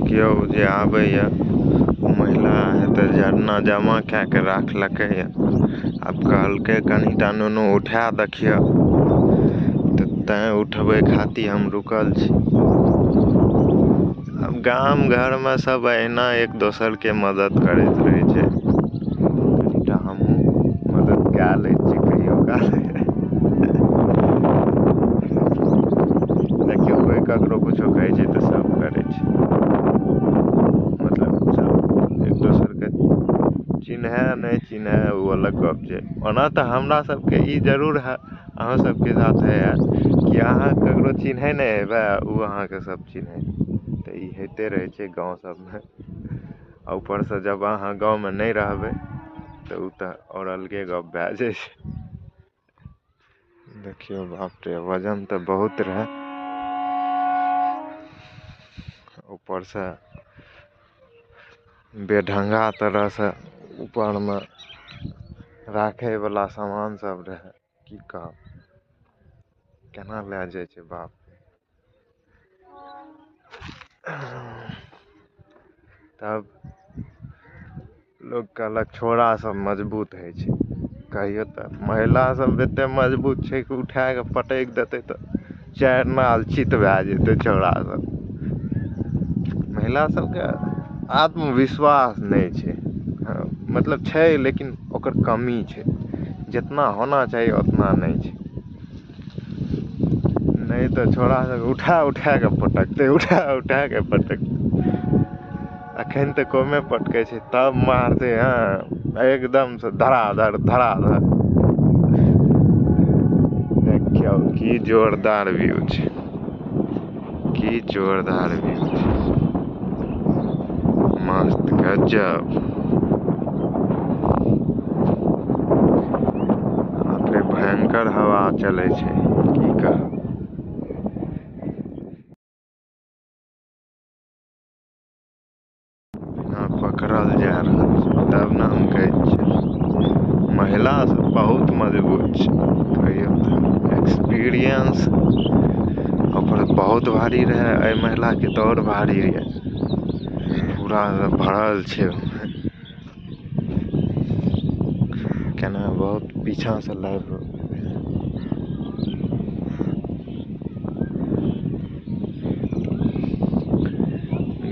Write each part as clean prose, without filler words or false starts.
केओ जे आबैए ओ महिला हेतै झरना जमा कए कऽ राखलकैए। आब कहलकै कनिटा नुनू उठा देखियौ, तऽ तैँ उठबै खातिर हम रुकल छी। आब गाम घरमे सब अहिना एक दोसरके मदद करैत रहै छै। कनिटा हमहूँ मदद कए लै छी कहियो काल। देखियौ कोइ ककरो कुछो कहै छै तऽ सब करै छै, मतलब सब एक दोसरके चिन्है नहि चिन्है ओ अलग गप छै। ओना तऽ हमरा सबके ई जरूर है, अहाँ सबके साथ है कि अहाँ ककरो चिन्है नहि हेबै ओ अहाँके सब चिन्है, तऽ ई होइते रहै छै गाँव सबमे। आ ऊपरसँ जब अहाँ गाँवमे नहि रहबै तऽ ओ तऽ आओर अलगे गप भए जाइ छै। देखियौ बाप रे, वजन तऽ बहुत रहै, ऊपरसँ बेढंगा तरहसँ ऊपरमे राखैवला सामान सब रहै। की कहब, केना लए जाइ छै बाप रे। तब लोक कहलक छोरा सब मजबूत होइ छै, कहियो तऽ महिला सब एते मजबूत छै कि उठा कऽ पटकि देतै तऽ चारि नाल चित भए जेतै छौड़ा सब। महिला सबके आत्मविश्वास नहि छै, मतलब छै लेकिन ओकर कमी छै, जितना होना चाही उतना नहि छै। नहि तऽ छोड़ा सब उठा उठा कऽ पटकतै, उठा उठा कऽ पटकतै। अखन तऽ कमे पटकै छै, तब मारतै हँ एकदमसँ धराधर धराधर। देखियौ की जोरदार व्यू छै, की जोरदार व्यू छै, मस्त गजब। बाप रे, भयंकर हवा चलै छै, की कहब। पकड़ल जा रहल छै, तब ने हम कहै छियै महिला सब बहुत मजबूत छै। कहियौ तऽ एक्सपीरियंस ओकर बहुत भारी रहै, एहि महिलाके तऽ आओर भारी रहै, पूरा भरल छै केना, बहुत पीछाँसँ लाइव।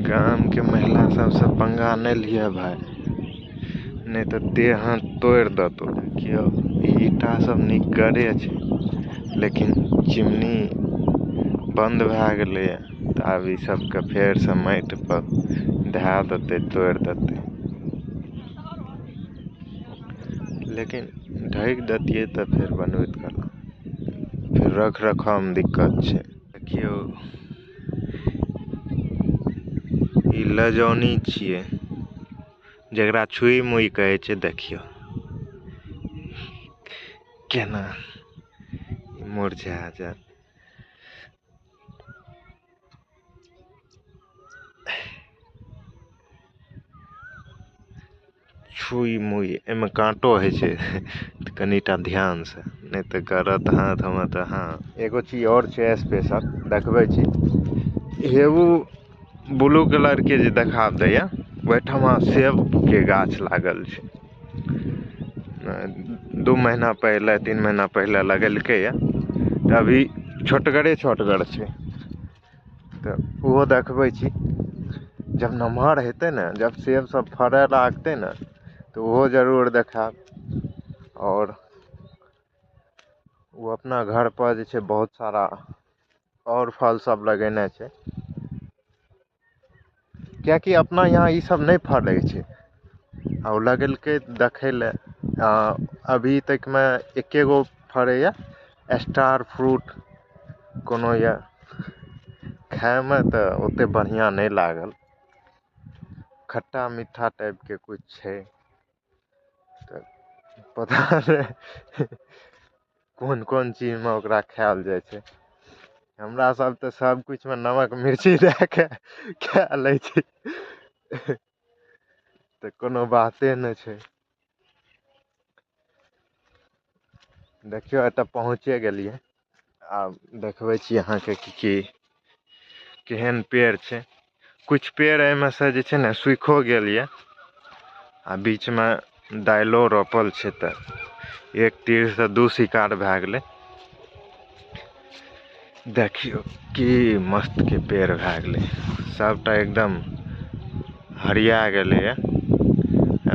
गामके महिला सबसँ पंगा नहि लिअ भाय, नहि तऽ देह हाथ तोड़ि देतौ। देखियौ ईंटा सब निकगरे छै, लेकिन चिमनी बन्द भए गेलैए, तऽ आब ई सबके फेरसँ माटि पर धए देतै, तोड़ि देतै। लेकिन ढकि देतियै तऽ फेर बनबैत कला फेर रख रखावमे दिक्कत छै। देखियौ ई लजौनी छियै, जकरा छुई मुई कहै छै। देखियौ केना मुरझा जायत। छुई मुई एहिमे काँटो होइ छै, तऽ कनिटा ध्यानसँ, नहि तऽ गरत हाथमे तऽ। हँ एगो चीज आओर छै स्पेशल देखबै छी, हेबू ब्लू कलरके जे देखाब दैए ओहिठमा सेबके गाछ लागल छै। 2 महीना पहिले 3 महीना पहिले लगेलकैए, तऽ अभी छोटगरे छोटगर छै, तऽ ओहो देखबै छी। जब नमहर हेतै ने, जब सेब सब फड़ै लागतै ने, तऽ ओहो जरूर देखायब। आओर ओ अपना घर पर जे छै बहुत सारा आओर फल सब लगेने छै, कियाकि अपना यहाँ ई सब नहि फड़ै छै, आ ओ लगेलकै देखै लए। अभी तकमे एके गो फड़ैए, स्टार फ्रूट कोनो यऽ, खायमे तऽ ओते बढ़िआँ नहि लागल, खट्टा मीठा टाइपके कुछ छै, तऽ पता नहि कोन कोन चीजमे ओकरा खायल जाइ छै। हमरा सब तऽ सब किछुमे नमक मिर्ची दए कऽ खा लै छी, तऽ कोनो बाते नहि छै। देखियौ एतऽ पहुँचे गेलियै, आब देखबै छी अहाँके कि की केहन पेड़ छै। कुछ पेड़ एमे से जे छै ने सुखो गेल ये आ बीच में दाइलो रोपल छै त एक तीर से दू शिकार भए गेलै। देखियो की मस्त के पेड़ भए गेलै, सबटा एकदम हरिया गेलै ये।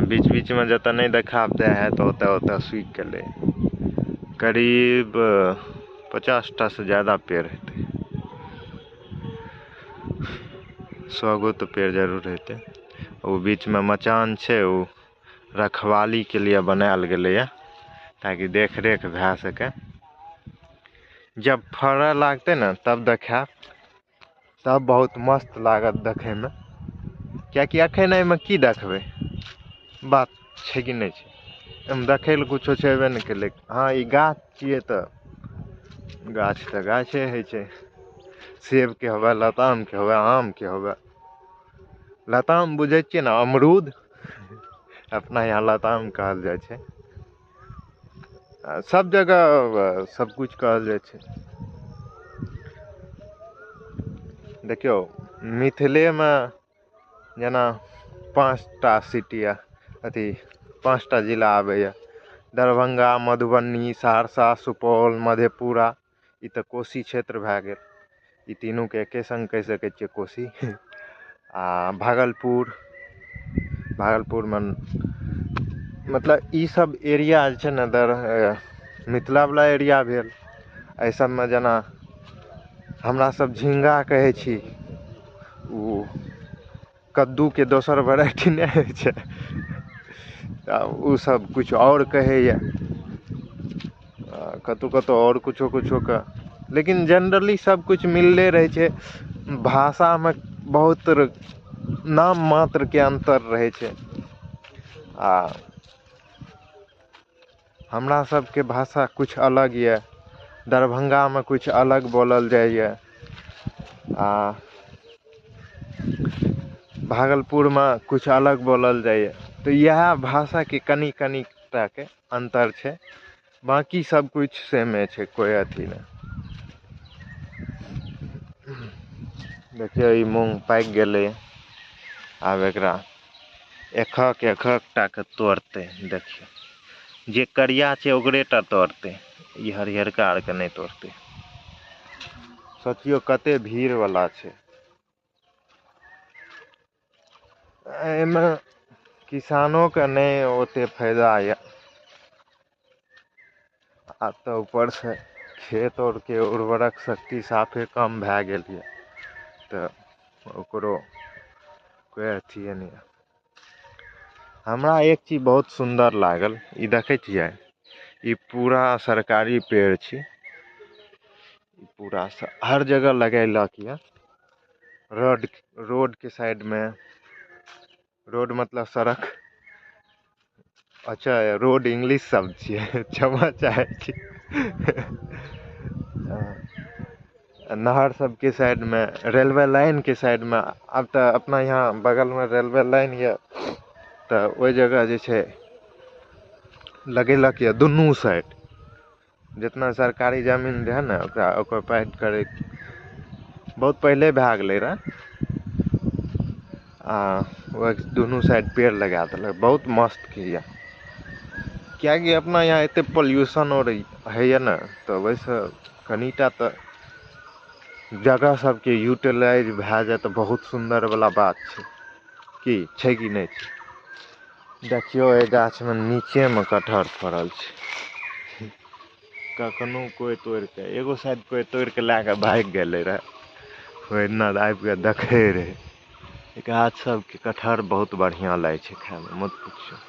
बीच बीच में जतऽ नहि देखाब दे है तो ओतऽ ओतऽ सूखि गेलै। करीब 50टा से ज्यादा पेड़ हेतै, 100 गो तो पेड़ जरूर हेतै। ओ बीच में मचान छै, ओ रखवाली के लिए बनायल गेलै ये ताकि देख रेख भए सके। जब फड़ऽ लागतै ने तब देखायब, तब बहुत मस्त लागत देखैमे। कियाकि अखन एहिमे की देखबै, बात छै कि नहि छै, एहिमे देखै लए कुछो छेबे नहि केलै। हँ ई गाछ छियै तऽ गाछ तऽ गाछे होइ छै, सेबके होवे, लतामके होवे, आमके होवे। लताम बुझै छियै ने, अमरूद, अपना यहाँ लताम कहल जाइ छै। सब जगह सब कुछ कहल जाइ छै। देखियौ मिथिलेमे जेना 5टा सिटी अथी 5टा जिला आबैए, दरभंगा, मधुबनी, सहरसा, सुपौल, मधेपुरा। ई तऽ कोसी क्षेत्र भए गेल, ई तीनूके एके संग कहि सकै छियै कोसी। आ भागलपुर, भागलपुरमे मतलब ई सब एरिया जे छै ने मिथिलावला एरिया भेल। एहि सबमे जेना हमरा सब झिंगा कहै छी, ओ कद्दूके दोसर वेराइटी नहि होइ छै, तऽ ओ सब किछु आओर कहैए, कतहु कतहु आओर कुछो कुछोके, लेकिन जनरली सब किछु मिलले रहै छै। भाषामे बहुत नाम मात्रके अन्तर रहै छै। आ हमरा सबके भाषा किछु अलग यऽ, दरभंगामे किछु अलग बोलल जाइए, आ भागलपुरमे किछु अलग बोलल जाइए। तऽ इएह भाषाके कनि कनि टाके अन्तर छै, बाँकी सब किछु सेमे छै, कोइ अथी नहि। देखियौ ई मूँग पाकि गेलै, आब एकरा एकहक एकहक टाके तोड़तै। देखियौ जे करिया छै ओकरे टा तोड़तै, ई हरियरका आरके नहि तोड़तै। सोचियौ कते भीड़वला छै। एहिमे किसानोके नहि ओते फायदा यऽ। आब तऽ ऊपरसँ खेत आरके उर्वरक शक्ति साफे कम भए गेल यऽ, तऽ ओकरो कोइ अथिये नहि यऽ। हमरा एक चीज बहुत सुन्दर लागल, ई देखै छियै, ई पूरा सरकारी पेड़ छी, ई पूरा हर जगह लगेलक यऽ। रोड के साइड में, रोड मतलब सड़क, अच्छा रोड इंग्लिश शब्द छियै, क्षमा चाहै छी। नहर सबके साइड में, रेलवे लाइन के साइड में, आब तऽ अपना यहाँ बगल में रेलवे लाइन यऽ, तऽ ओहि जगह जे छै लगेलक यऽ दुनू साइड। जितना सरकारी जमीन रहै ने ओकरा ऑक्युपाइड करै बहुत पहिले भए गेलै रहए, आ ओहि दुनू साइड पेड़ लगा देलक, बहुत मस्त के यऽ। किएकि अपना यहाँ एते पॉल्यूशन आओर होइए ने, तऽ ओहिसँ कनिटा तऽ जगह सबके यूटिलाइज भए जाए तऽ बहुत सुन्दरवला बात छै। की छै कि नहि छै? देखियौ एहि गाछमे नीचेमे कटहर फड़ल छै, कखनो कोइ तोड़िके, एगो शायद कोइ तोड़िके लए कऽ भागि गेलै रहए, ओहि दिना आबिके देखै रहै। गाछ सबके कटहर बहुत बढ़िआँ लागै छै खाइमे, मत पुछू।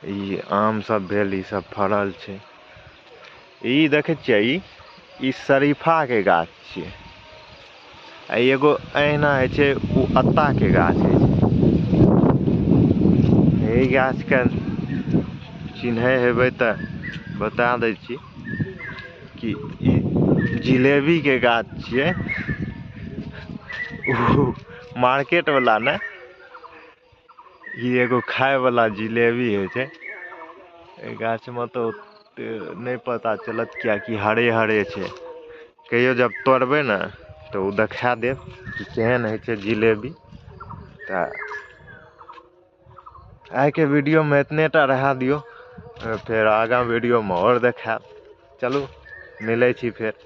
ई आम सब भेल, ई सब फड़ल छै। ई देखै छियै, ई शरीफाके गाछ छियै। आ एगो एहिना होइ छै, ओ अत्ताके गाछ होइ छै। एहि गाछके चिन्है हेबै तऽ बता दै छी कि ई जिलेबीके गाछ छियै। ओ मार्केटवला ने, ई एगो खायवला जिलेबी होइ छै। एहि गाछमे तऽ ओते नहि पता चलत किएकि हरे हरे छै। कहियो जब तोड़बै ने तऽ ओ देखा देब कि केहन होइ छै जिलेबी। तऽ आइके वीडियोमे एतने टा रहए दियौ, फेर आगाँ वीडियोमे आओर देखायब। चलू मिलै छी फेर।